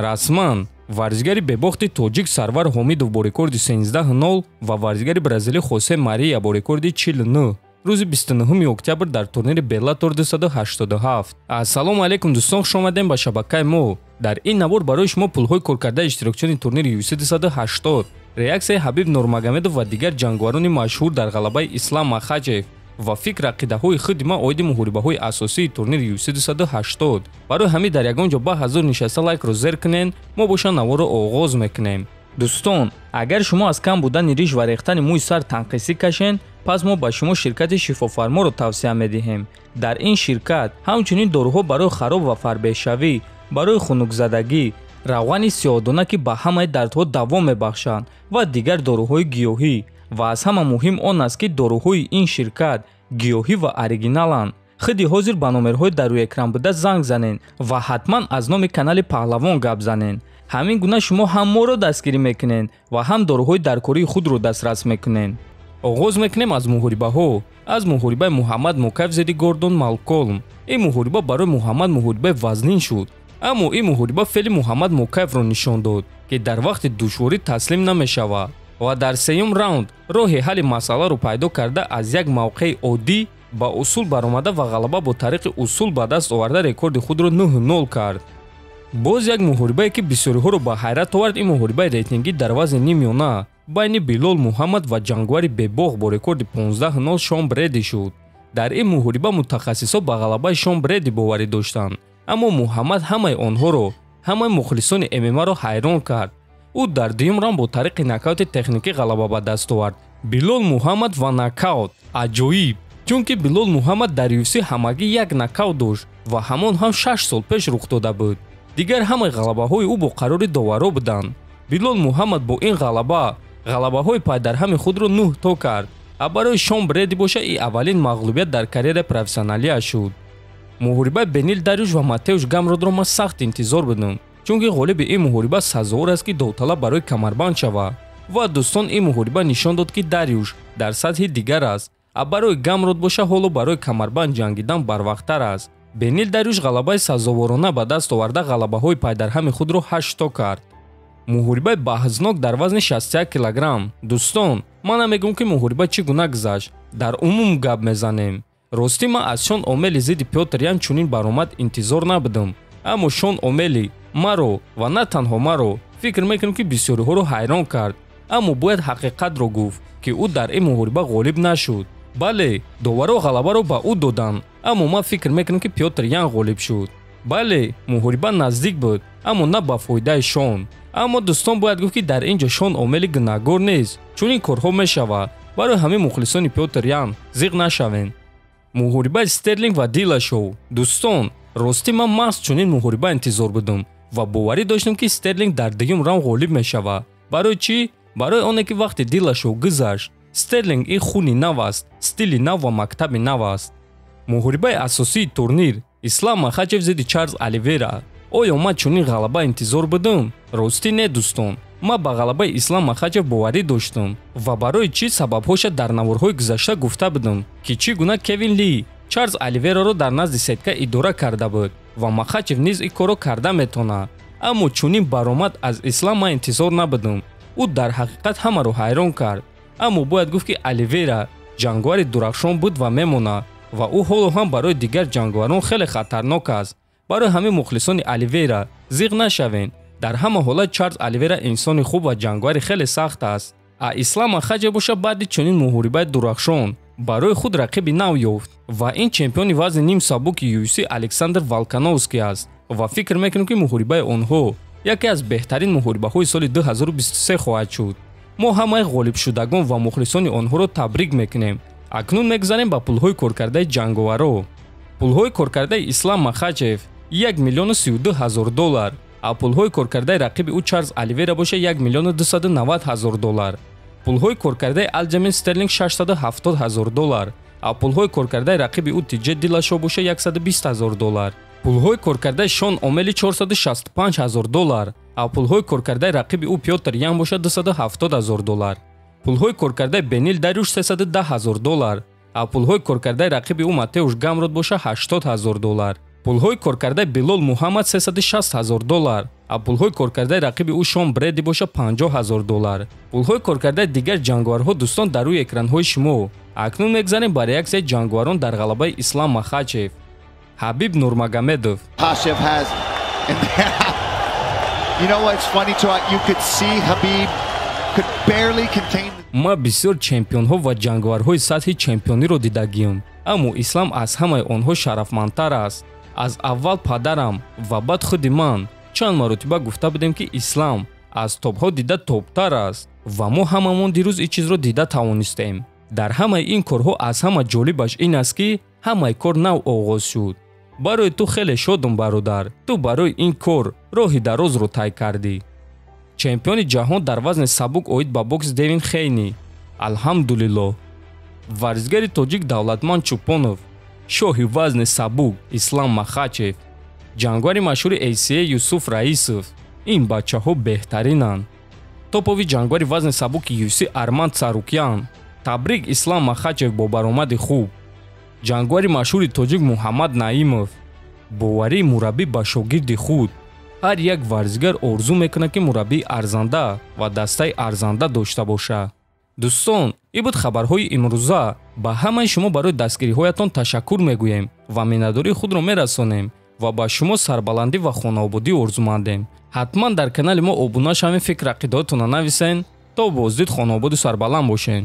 Расман варзишгари бебохти тоҷик Сарвар Ҳомидов бо рекорди 13-0 ва варзишгари бразилӣ Хосе Мария бо рекорди 49 рӯзи 29 октябр дар турнири Беллатор 287. Ассалому алайкум дӯстон, хуш омадем ба шабакаи мо. Дар ин навор барои шумо пулҳои коркардаи иштирокчиёни турнири UFC 280, реаксияи Ҳабиб Нурмагомедов ва дигар ҷанговарони машҳур дар ғалабаи Ислам Махачев ва фикр ақидаҳои худи ман оиди муҳорибаҳои асосии турнири UFC 280. Барои ҳамин дар ягон ҷо ба ҳазур нишаста лайкро зер кунен, мо боша наворро оғоз мекунем. Дӯстон, агар шумо аз кам будани риш ва рехтани мӯи сар танқисӣ кашен, пас мо ба шумо ширкати Шифофарморо тавсия медиҳем. Дар ин ширкат ҳамчунин доруҳо барои хароб ва фарбеҳшавӣ, барои хунукзадагӣ, равғани сиёҳдона, ки ба ҳамаи дардҳо давом мебахшанд ва дигар доруҳои гиёҳӣ. Ва аз ҳама муҳим он аст, ки доруҳои ин ширкат гиёҳӣ ва оригиналанд. Худи ҳозир ба номерҳои дар рӯи экран буда занг занен ва ҳатман аз номи канали Паҳлавон гап занен. Ҳамин гуна шумо ҳам моро дастгирӣ мекунед ва ҳам доруҳои даркории худро дастрас мекунед. Оғоз мекунем аз муҳорибаҳо. Аз муҳорибаи Муҳаммад Мукаев зидди Гордон Малколм. Ин муҳориба барои Муҳаммад муҳорибаи вазнин шуд. Аммо ин муҳориба феъли Муҳаммад Мукаевро нишон дод, ки дар вақти душворӣ таслим намешавад ва дар сеюм раунд роҳи ҳалли масъаларо пайдо карда аз як мавқеи оддӣ ба усул баромада ва ғалаба бо тариқи усул ба даст оварда рекорди худро 9-0 кард. Боз як муҳорибае, ки бисёриҳоро ба ҳайрат овард, ин муҳорибаи рейтингӣ дар вазни нимёна байни Билол Муҳаммад ва ҷанговари бебоғ бо рекорди 15-0 Шон Бреди шуд. Дар ин муҳориба мутахассисҳо ба ғалабаи Шон Бреди боварӣ доштанд, аммо Муҳаммад ҳамаи онҳоро, ҳамаи мухлисони ММА-ро ҳайрон кард. Ӯ дар дуюм раунд бо тариқи нокаути техникӣ ғалаба ба даст овард. Билол Муҳаммад ва нокаут аҷоиб, чунки Билол Муҳаммад дар UFC ҳамагӣ як нокаут дошт ва ҳамон ҳам 6 сол пеш рух дода буд. Дигар ҳамаи ғалабаҳои ӯ бо қарори доваро буданд. Билол Муҳаммад бо ин ғалаба ғалабаҳои пайдарҳами худро 9 то кард, а барои Шон Бреди боша и аввалин мағлубият дар карьераи профессионалияш шуд. Муҳорибаи Бенил Дарюш ва Матеуш Гамродро ман сахт интизор будам, чунки ғолиби ин муҳориба сазовор аст, ки довталаб барои камарбанд шавад. Ва дӯстон, ин муҳориба нишон дод, ки Дарюш дар сатҳи дигар аст, а барои Гамрод боша ҳоло барои камарбанд ҷангидан барвақттар аст. Бенил Дарюш ғалабаи сазоворона ба даст оварда ғалабаҳои пайдарҳами худро 8 то кард. Муҳорибаи баҳснок дар вазни 61 килограмм. Дӯстон, ман намегӯм, ки муҳориба чӣ гуна гузашт, дар умум гап мезанем. Ростӣ ман аз Шон Омели зидди Пётр Ян чунин баромад интизор набудам, аммо Шон Омели маро ва на танҳо маро, фикр мекунам, ки бисёриҳоро ҳайрон кард. Аммо бояд ҳақиқатро гуфт, ки ӯ дар ин муҳориба ғолиб нашуд. Бале, доваро ғалабаро ба ӯ доданд, аммо ман фикр мекунам, ки Пётр Ян ғолиб шуд. Бале, муҳориба наздик буд, аммо на ба фоидаи Шон. Аммо дӯстон, бояд гуфт, ки дар ин ҷо Шон Омели гунаҳгор нест, чунин корҳо мешавад. Барои ҳамин мухлисони Пётр Ян зиқ нашавед. Муҳорибаи Стерлинг ва Дилашоу. Дӯстон, ростӣ ман маҳз чунин муҳориба интизор будам ва боварӣ доштам, ки Стерлинг дар дуюм раунд ғолиб мешавад. Барои чӣ? Барои оне ки вақте Дилашоу гузашт, Стерлинг ин хуни нав аст, стили нав ва мактаби нав аст. Муҳорибаи асосии турнир Ислам Махачев зидди Чарлз Оливера. Оё ман чунин ғалаба интизор будам? Ростӣ не, дӯстон. Ман ба ғалабаи Ислам Махачев боварӣ доштам ва барои чӣ сабабҳоша дар наворҳои гузашта гуфта будам, ки чӣ гуна Кевин Ли Чарлз Оливераро дар назди сетка идора карда буд ва Махачев низ ин корро карда метавонад. Аммо чунин баромад аз Ислам ман интизор набудам. Ӯ дар ҳақиқат ҳамаро ҳайрон кард. Аммо бояд гуфт, ки Оливера ҷанговари дурахшон буд ва мемонад ва ӯ ҳоло ҳам барои дигар ҷанговарон хеле хатарнок аст. Барои ҳамин мухлисони Оливера зиқ нашавед. Дар ҳама ҳолат Чарлз Оливера инсони хуб ва ҷанговари хеле сахт аст. А Ислам Махачев боша баъди чунин муҳорибаи дурахшон барои худ рақиби нав ёфт ва ин чемпиони вазни ним сабуки UFC Александр Волкановский аст ва фикр мекунем, ки муҳорибаи онҳо яке аз беҳтарин муҳорибаҳои соли 2023 хоҳад шуд. Мо ҳамаи ғолибшудагон ва мухлисони онҳоро табрик мекунем. Акнун мегузарем ба пулҳои коркардаи ҷанговаро. Пулҳои коркардаи Ислам Махачев 1 миллиону 32 ҳазор доллар, а пулҳои коркардаи рақиби ӯ Чарлз Оливера боша 1 миллиону 290 ҳазор доллар. Пулҳои коркардаи Алҷамин Стерлинг 670 ҳазор доллар, а пулҳои коркардаи рақиби ӯ Тиҷе Дилашо боша 120 ҳазор доллар. Пулҳои коркардаи Шон Омели 465 ҳазор доллар, а пулҳои коркардаи рақиби ӯ Пётр Ян боша 270 ҳазор доллар. Пулҳои коркардаи Бенил Дарюш 310 ҳазор доллар, а пулҳои коркардаи рақиби ӯ Матеуш Гамрод боша 80 ҳазор доллар. Пулҳои коркардаи Билол Муҳаммад 360 ҳазор доллар, А пулҳои коркардаи рақиби ӯ Шон Бреди боша 50 000 доллар. Пулҳои коркардаи дигар ҷанговарҳо, дӯстон, дар рӯи экранҳои шумо. Акнун мегзарем ба реаксияи ҷанговарон дар ғалабаи Ислам Махачев. Ҳабиб Нурмагомедов. Makhachev has. And you know what's funny too? You could see Khabib could barely contain. Ман бисёр чемпионҳо ва ҷанговарҳои сатҳи чемпиониро дидагиам, аммо Ислам аз ҳамаи онҳо шарафмандтар аст. Аз аввал падарам ва баъд худи ман чанд маротиба гуфта будем, ки Ислам аз топҳо дида топтар аст ва мо ҳамамон дирӯз ин чизро дида тавонистем. Дар ҳамаи ин корҳо аз ҳама ҷолибаш ин аст, ки ҳамаи кор нав оғоз шуд. Барои ту хеле шодум, бародар. Ту барои ин кор роҳи дарозро тай кардӣ. Чемпиони ҷаҳон дар вазни сабук оид ба бокс Девин Хейни: Алҳамдулиллоҳ. Варзигари тоҷик Давлатманд Чӯпонов: Шоҳи вазни сабук Ислам Махачев. Ҷанговари машҳури ACA Юсуф Раисов: Ин бачаҳо беҳтаринанд. Топови ҷанговари вазни сабуки UFC Арман Царукян: Табрик, Ислам Махачев, бо баромади хуб. Ҷанговари машҳури тоҷик Муҳаммад Наимов: Боварии мураббӣ ба шогирди худ. Ҳар як варзигар орзу мекунад, ки мураббии арзанда ва дастаи арзанда дошта бошад. Дӯстон, ин буд хабарҳои имрӯза. Ба ҳамаи шумо барои дастгириҳоятон ташаккур мегӯем ва миннатдории худро мерасонем ва ба шумо сарбаландӣ ва хонаободӣ орзумандем. Ҳатман дар канали мо обуна шавем, фикр ақидаҳотонро нависен. То боздид, хонаободу сарбаланд бошед.